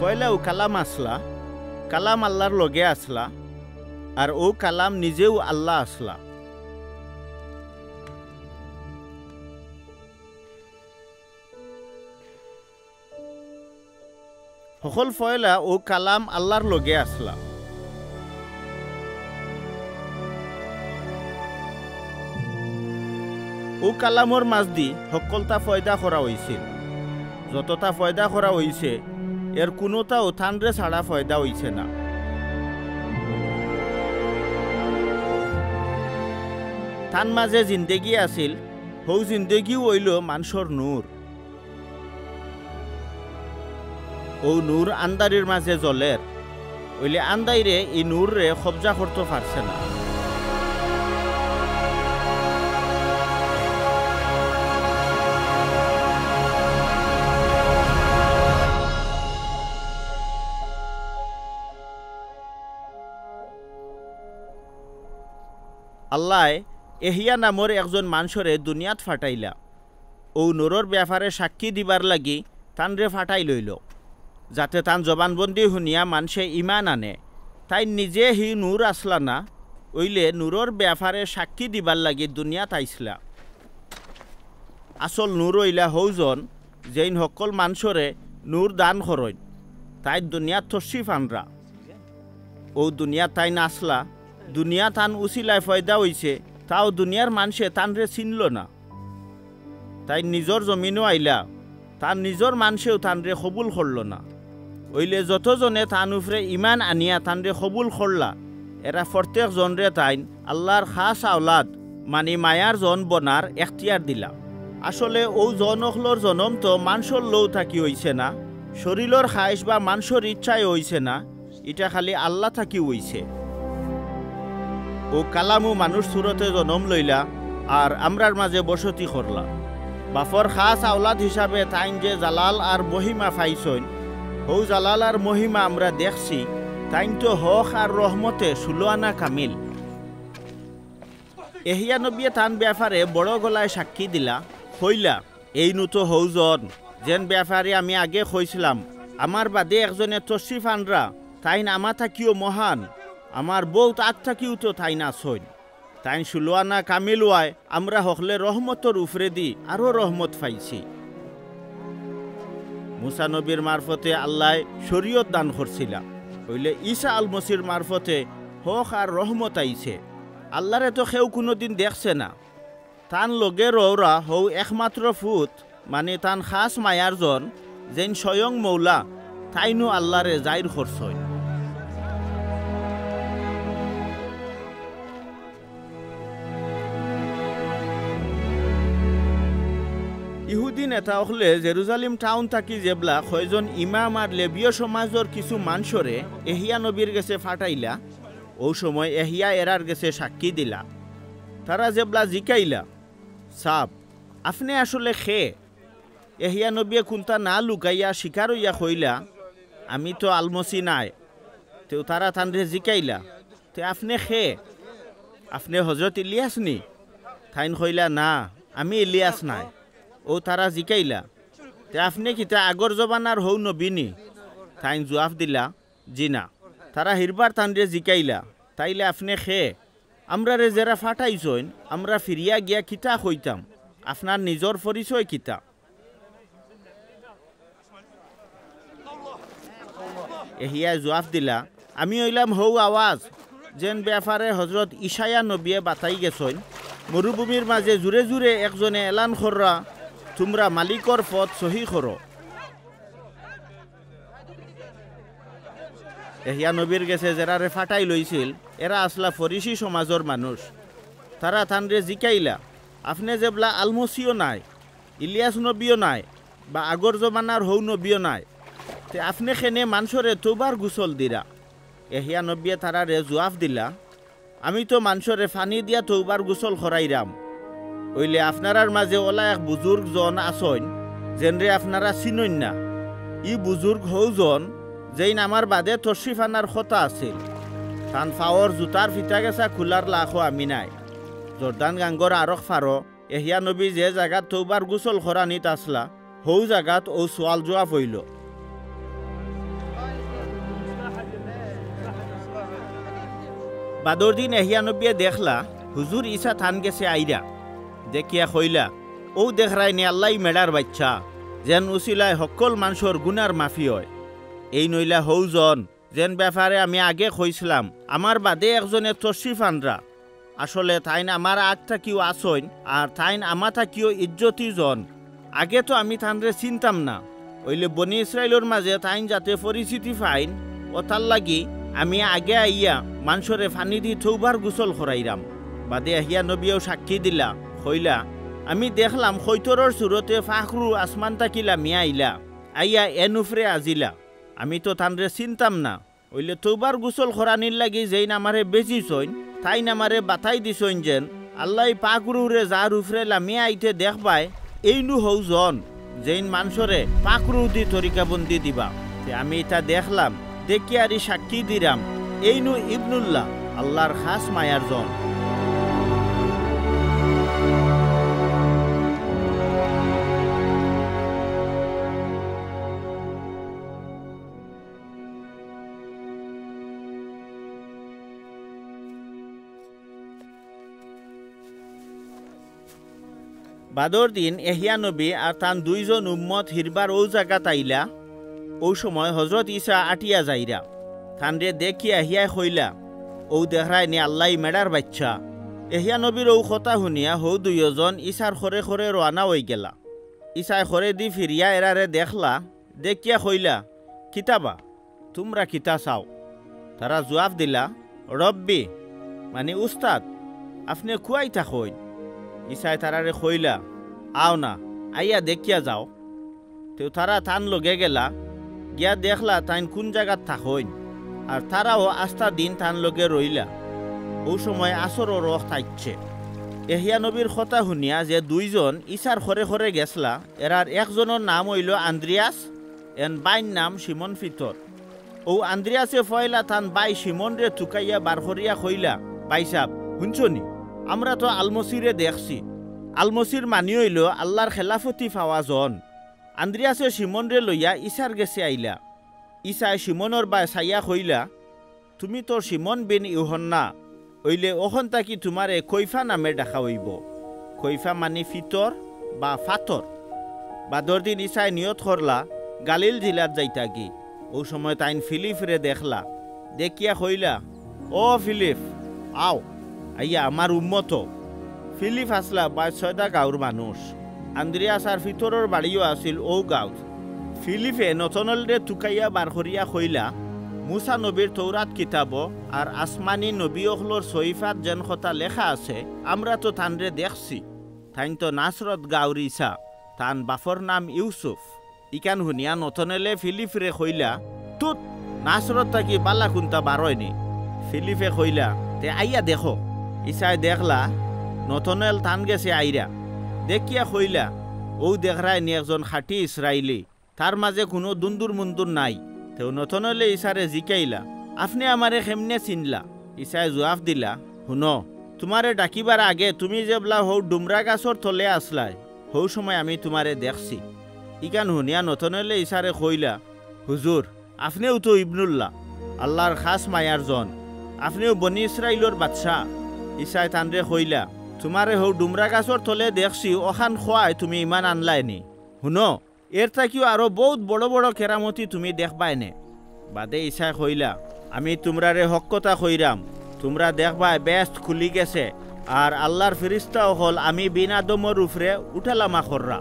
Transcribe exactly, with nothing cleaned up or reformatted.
পয়লাউ কালাম আছলা, কালাম আল্লার লগে আছলা, আর অউ কালাম নিজেউ আল্লা আছলা। হকল পয়লা অউ কালাম আল্লার লগে আছলা। অউ কালামর মাজদি হক্কলতা পয়দা করা অইছিল। যততা পয়দা করা অইছে, এর কুনুতাউ তানরে ছাড়া পয়দা অইছে না। তান মাজে জিন্দেগি আছিল, হউ জিন্দেগিউ অইলো মানষর নূর। অউ নূর আন্দারির মাজে জ্বলের, অইলে আন্দাইরে ই নূররে কবজা করতো পারছে না। আল্লায় এহিয়া নামর একজন মানষরে দুনিয়াত ফাটাইলা। অউ নূরর বেয়াপারে সাক্ষী দিবার লাগি তানরে ফাটাইল অইলো, যাতে তান জবানবন্দি হুনিয়া মানষে ইমান আনে। তাইন নিজে হি নূর আছলা না, অইলে নূরর বেয়াপারে সাক্ষী দিবার লাগি দুনিয়াত আইছলা। আসল নূর অইলা হউজন, যেইন হক্কল মানষরে নূর দান করইন। তাইন দুনিয়াত তশরিফ আনরা। অউ দুনিয়াত তাইন আছলা, দুনিয়া তান উছিলায় পয়দা অইছে, তাও দুনিয়ার মানষে তানরে চিনলো না। তাইন নিজর জমিনো আইলা, তান নিজর মানষেউ তানরে কবুল করলো না। অইলে যতজনে তান উপরে ইমান আনিয়া তানরে কবুল করলা, এরা পরতেক জনরে তাইন আল্লার খাছ আওলাদ, মানি মায়ার জন বনার এখতিয়ার দিলা। আসলে অউ জন অকলর জনম তো মানষর লউ থাকি অইছে না, শরীলর খায়েশ বা মানষর ইচ্ছায় অইছে না, ইটা খালি আল্লা থাকিউ অইছে। অউ কালামউ মানুষ সুরতে জনম লইলা, আর আমরার মাজে বসতি করলা। বাপর খাছ আওলাদ হিসাবে তাইন যে জালাল আর মহিমা পাইছইন, হউ জালাল আর মহিমা আমরা দেখছি, তাইন তো হক আর রহমতে ষোলো আনা কামিল। এহিয়া নবিয়ে তান বেয়াপারে বড় গলায় সাক্ষী দিলা, কইলা, এইনউ তো হউজন, যেন বেয়াপারে আমি আগে কইছলাম, আমার বাদে একজনে তশরিফ আনরা, তাইন আমা থাকিও মহান, আমার বউত আগ থাকিও তো তাইন আছইন। তাইন ষোলো আনা কামিল অওয়ায় আমরা হকলে রহমতর উপরেদি আরো রহমত পাইছি। মুসা নবীর মারফতে আল্লায় শরীয়ত দান করছিলা, অইলে ঈসা আল মসির মারফতে হক আর রহমত আইছে। আল্লারে তো কেউ কুনুদিন দেখছে না। তান লগে রওরা হউ একমাত্র পুত, মানি তান খাছ মায়ার জন, যেইন স্বয়ং মৌলা, তাইনউ আল্লারে জাইর করছইন। ইহুদি নেতা অকলে জেরুজালিম টাউন থাকি যেবলা কয়জন ইমাম আর লেবীয় সমাজর কিছু মানষরে এহিয়া নবীর গেছে ফাটাইলা, অউ সময় এহিয়া এরার গেছে সাক্ষী দিলা। তারা যেবলা জিকাইলা, "সাব, আপনে আসলে কে?" এহিয়া নবিয়ে কুন্তা না লুকাইয়া স্বীকার অইয়া কইলা, "আমি তো আলমসি নায়।" তেউ তারা তানরে জিকাইলা, "তে আপনে কে? আপনে হজরত ইলিয়াস নি?" তাইন কইলা, "না, আমি ইলিয়াস নায়।" অউ তারা জিকাইলা, "তে আপনে কিতা আগর জমানার হউ নবী নি?" তাইন জুয়াফ দিলা, "জি না।" তারা হিরবার তানরে জিকাইলা, "তাইলে আপনে কে? আমরারে যেরা ফাটাইছইন, আমরা ফিরিয়া গিয়া কিতা কইতাম? আপনার নিজর পরিচয় কিতা?" এহিয়ায় জুয়াফ দিলা, "আমি অইলাম হউ আওয়াজ, যেন বেয়াপারে হজরত ইশায়া নবিয়ে বাতাই গেছইন, মরুভূমির মাজে জুরে জুরে একজনে এলান কররা, 'তুমরা মালিকর পথ সহি করো।'" এহিয়া নবীর গেছে যেরারে ফাটাইল অইছিল, এরা আছলা ফরিসি সমাজর মানুষ। তারা তানরে জিকাইলা, "আপনে যেবলা আলমসিও নায়, ইলিয়াস নবীও নায়, বা আগর জমানার হউ নবীও নায়, তে আপনে কেনে মানষরে তৌবার গুসল দিরা?" এহিয়া নবিয়ে তারারে জুয়াফ দিলা, "আমি তো মানষরে ফানি দিয়া তৌবার গুসল করাইরাম। অইলে আপনারার মাজে অলা এক বুজুর্গ জন আছইন, যেনরে আপনারা চিনইন না। ই বুজুর্গ হউ জন, যেইন আমার বাদে তশরিফ আনার কথা আছিল। তান ফাওর জুতার ফিতা গেছা খুলার লাখো আমি নায়।" জর্দান গাঙ্গর আরক ফারো এহিয়া নবী যে জাগাত তৌবার গুসল করানিত আছলা, হউ জাগাত অউ সুয়াল জুয়াফ অইলো। বাদর দিন এহিয়া নবিয়ে দেখলা, হুজুর ইছা তান গেছে আইরা। দেখিয়া কইলা, "অউ দেখরায়নি আল্লায় মেড়ার বাইচ্চা, যেন উছিলায় হক্কল মানষর গুনার মাফি অয়। এইন অইলা হউ জন, যেন ব্যাপারে আমি আগে কইছলাম, আমার বাদে একজনে তশরিফ আনরা। আসলে তাইন আমার আগ থাকিউ আছইন, আর তাইন আমা থাকিও ইজ্জতি জন। আগে তো আমি তানরে চিনতাম না, অইলে বনি ইসরাইলর মাজে তাইন যাতে পরিচিতি পাইন, অতার লাগি আমি আগে আইয়া মানষরে পানি দি তৌবার গুসল করাইরাম।" বাদে এহিয়া নবিয়েও সাক্ষী দিলা, কইলা, "আমি দেখলাম খৈতরর সুরতে পাখরু আসমান থাকি লামিয়া আইলা, আইয়া এন উফরে আজিলা। আমি তো তানরে চিনতাম না, অইলে তৌবার গুসল করানির লাগি যেইন আমারে বেজিছইন, তাইন আমারে বাতাই দিছইন যেন আল্লায় পাখরুরে যার উফরে লামিয়া আইতে দেখবায়, এইনউ হউ জন, যেইন মানষরে পাখরু দি তরিকাবন্দি দিবা। তে আমি ইতা দেখলাম, দেখিয়ারি সাক্ষী দিরাম, এইনউ ইবনুল্লাহ, আল্লার খাছ মায়ার জন।" বাদর দিন এহিয়া নবী আর তান দুইজন উম্মত হিরবার অউ জাগাত আইলা। অউ সময় হজরত ইছা আটিয়া যাইরা। তানরে দেখিয়া এহিয়ায় কইলা, "অউ দেখরায়নি আল্লায় মেড়ার বাইচ্চা।" এহিয়া নবীর অউ কথা হুনিয়া হউ দুইওজন ইছার খরে খরে রওয়ানা অইগেলা। ইছায় খরেদি ফিরিয়া এরারে দেখলা, দেখিয়া কইলা, "কিতাবা, তুমরা কিতা চাও?" তারা জুয়াফ দিলা, "রব্বি, মানি উস্তাদ, আপনে কুয়াই থাকইন?" ইছায় তারারে কইলা, "আও না, আইয়া দেখিয়া যাও।" তেউ তারা তান লগে গেলা, গিয়া দেখলা তাইন কুন জাগাত থাকইন, আর তারাও আস্তা দিন তান লগে রইলা। অউ সময় আসরর অক্ত আইছে। এহিয়া নবীর কথা হুনিয়া যে দুইজন ইছার খরে খরে গেছলা, এরার একজনর নাম অইলো আন্দ্রিয়াস, এন বাইর নাম শিমন পিতর। অউ আন্দ্রিয়াসে ফয়লা তান বাই শিমনরে তুকাইয়া বার করিয়া কইলা, "বাইসাব, হুনছনি? আমরা তো আলমসিরে দেখছি।" আলমসির মানি অইলো আল্লার খেলাফতি পাওয়া জন। আন্দ্রিয়াসে শিমনরে লইয়া ইছার গেছে আইলা। ইছায় শিমনর বায় চাইয়া কইলা, "তুমি তো শিমন বিন ইউহন্না, অইলে অখন থাকি তুমারে কইফা নামে ডাকা অইবো।" কইফা মানি পিতর বা ফাতর। বাদর দিন ইছায় নিয়ত করলা গালিল জিলাত যাইতাগি। অউ সময় তাইন ফিলিপরে দেখলা, দেখিয়া কইলা, "ও ফিলিপ, আও, আইয়া আমার উম্মত অও।" ফিলিপ আছলা বেতসয়দা গাউর মানুষ। আন্দ্রিয়াস আর পিতরর বাড়িও আছিল অউ গাউত। ফিলিপে নতনলরে তুকাইয়া বার করিয়া কইলা, "মুসা নবীর তৌরাত কিতাবো আর আসমানি নবী অকলর সহিফাত যেন কথা লেখা আছে, আমরা তো তানরে দেখছি। তাইন তো নাসরত গাউর ইছা, তান বাফর নাম ইউসুফ।" ইখান হুনিয়া নতনলে ফিলিপরে কইলা, "তুত, নাসরত থাকি বালা কুন্তা বারয়নি।" ফিলিপে কইলা, "তে আইয়া দেখো।" ইছায় দেখলা, নতনল তান গেছে আইরা। দেখিয়া কইলা, "অউ দেখরায়নি একজন খাঁটি ইসরাইলি, তার মাজে কুনু দুন্দুর মুন্দুর নাই।" তেউ নতনলে ইছারে জিকাইলা, "আপনে আমারে কেমনে চিনলা?" ইছায় জুয়াফ দিলা, "হুনো, তুমারে ডাকিবার আগে তুমি যেবলা হউ ডুমরা গাছর তলে আছলায়, হউ সময় আমি তুমারে দেখছি।" ইখান হুনিয়া নতনলে ইছারে কইলা, "হুজুর, আপনেউ তো ইবনুল্লাহ, আল্লার খাছ মায়ার জন, আপনেউ বনি ইসরাইলর বাদশা।" ইছায় তানরে কইলা, "তুমারে হউ ডুমরা গাছর তলে দেখছি, অখান কওয়ায় তুমি ইমান আনলায়নি। হুনো, এর থাকিও আরো বউত বড় বড় কেরামতি তুমি দেখবায়নে।" বাদে ইছায় কইলা, "আমি তুমরারে হক কথা কইরাম, তুমরা দেখবায় বেহেস্ত খুলি গেছে, আর আল্লার ফিরিস্তা অকল আমি বিন আদমর উফরে উঠালামা কররা।"